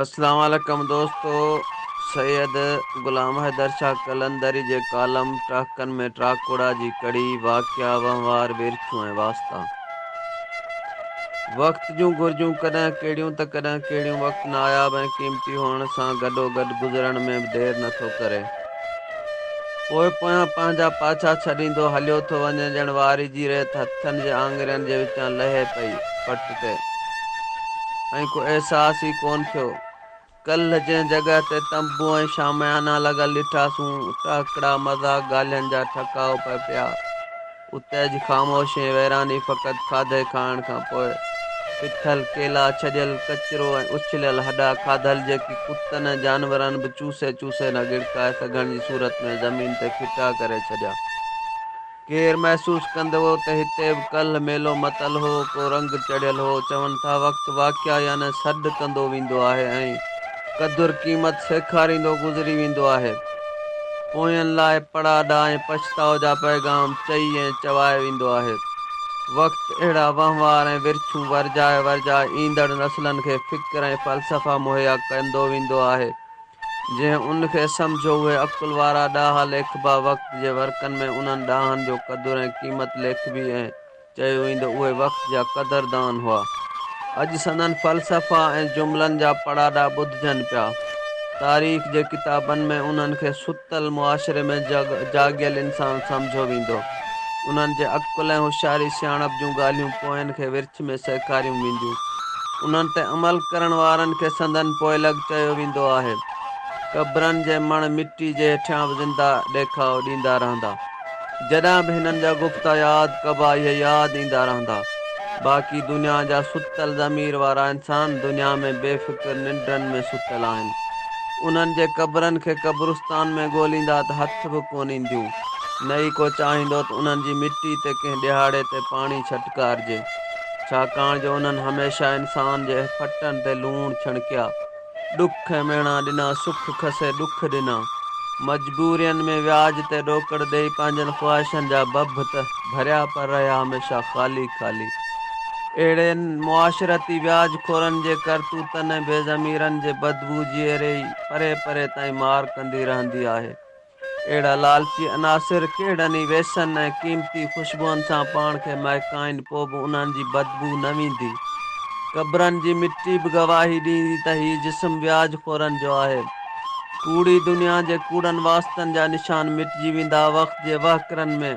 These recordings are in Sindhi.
اسلام عليڪم دوستو سيد غلام حيدر شاهه قلندري جي ڪالم ٽهڪن ۾ ٽاڪوڙا جي ڪڙي، واقعا، وهنوار، ورڇون ۽ واسطا. وقت جون گهرجون ڪڏهن ڪهڙيون ته ڪڏهن ڪهڙيون وقت ناياب ۽ قيمتي هئڻ سان گڏوگڏ گذرڻ ۾ به دير نٿو ڪري. پوء پويان پنهنجا پاڇا ڇڏيندو هليو ٿو وڃي ڄڻ واري جي ريت هٿن جي آڱرين جي وچان لهي پئي پٽ تي ۽ ڪو احساس ئي ڪونه ٿيو. ڪلهه جنهن جڳهه تي تنبو ۽ شاميانا لڳل ڏٺاسون، ٽهڪڙا، مذاق، ڳالهين جا ٺڪاء پئي پيا. اتي اڄ خاموشي ۽ ويراني فقط کاڌي کائڻ کان پوء ڦٿل ڪيلا، ڇڏيل ڪچرو ۽ اڇليل هڏا کاڌل جيڪي ڪتن ۽ جانورن به چوسي چوسي نه ڳڙڪائي سگهڻ جي صورت ۾ زمين تي ڦٽا ڪري ڇڏيا. ڪير محسوس ڪندو ته هتي به ڪلهه ميلو متل هو، ڪو رنگ چڙهيل هو. چون ٿا وقت واقعا يعني سڏ ڪندو ويندو آهي ۽ قدر قيمت سيکاريندو گذري ويندو آهي. پوين لاء پڙاڏا ۽ پڇتاء جا پيغام چئي ۽ چوائي ويندو آهي. وقت اهڙا وهنوار ۽ ورڇون ورجائي ورجائي ايندڙ نسلن کي فڪر ۽ فلسفا مهيا ڪندو ويندو آهي. جنهن ان کي سمجهيو اهي عقل وارا ڏاها ليکبا وقت جي ورقن ۾ انهن ڏاهن جو قدر ۽ قيمت ليکبي ۽ چيو ويندو اهي وقت جا قدردان هئا. اڄ سندن فلسفا ۽ جملن جا پڙاڏا ٻڌجن پيا. تاريخ جي ڪتابن ۾ انهن کي ستل معاشري ۾ جاڳيل انسان سمجهيو ويندو. انهن جي عقل ۽ هوشياري سياڻپ جون ڳالهيون پوين کي ورڇ ۾ سيکاريون وينديون. انهن تي عمل ڪرڻ وارن کي سندن پوئلڳ چيو ويندو آهي. قبرن جي مڻ مٽي جي هيٺيان به زنده ڏيکاء ڏيندا رهندا. جڏهن به هنن جا گفتا ياد ڪبا اهي ياد ايندا رهندا. باقي دنيا جا ستل ضمير وارا انسان دنيا ۾ بي فڪر ننڊن ۾ ستل آهن. انهن جي قبرن کي قبرستان ۾ ڳوليندا ته هٿ به ڪونه اينديون. نه ئي ڪو چاهيندو ته انهن جي مٽي تي ڪنهن ڏهاڙي تي پاڻي ڇٽڪارجي، ڇاڪاڻ جو انهن هميشه انسان جي ڦٽن تي لوڻ ڇڻڪيا، ڏک ۽ مهڻا ڏنا، سک کسي ڏک ڏنا، مجبورين ۾ وياج تي ڏوڪڙ ڏيئي پنهنجن خواهشن جا ڀڀ ته ڀريا پر رهيا هميشه خالي خالي. اهڙين معاشرتي وياج خورن جي ڪرتوتن ۽ بي ضميرن جي بدبوء جيئري ئي پري پري تائين مار ڪندي رهندي آهي. اهڙا لالچي عناصر ڪهڙن ئي ويسن ۽ قيمتي خوشبوئن سان پاڻ کي مهڪائين پوء به انهن جي بدبوء نه ويندي. قبرن جي مٽي به گواهي ڏيندي ته هي جسم وياج خورن جو آهي. ڪوڙي دنيا جي ڪوڙن واسطن جا نشان مٽجي ويندا. وقت جي وهڪرن ۾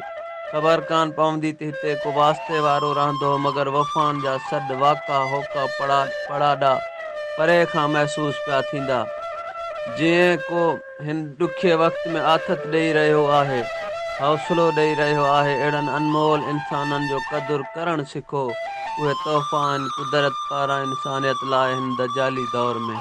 خبر ڪانه پوندي ته هتي ڪو واسطي وارو رهندو هو مگر وفائن جا سڏ، واڪا، هوڪا، پڙاڏا پري کان محسوس پيا ٿيندا. جيئن ڪو. هن ڏکئي وقت ۾ آٿت ڏئي رهيو آهي، حوصلو ڏئي رهيو آهي، اهڙن انمول انسانن جو قدر ڪرڻ سکو، اهي تحفا آهن قدرت پاران انسانيت لاء هن دجالي دور ۾.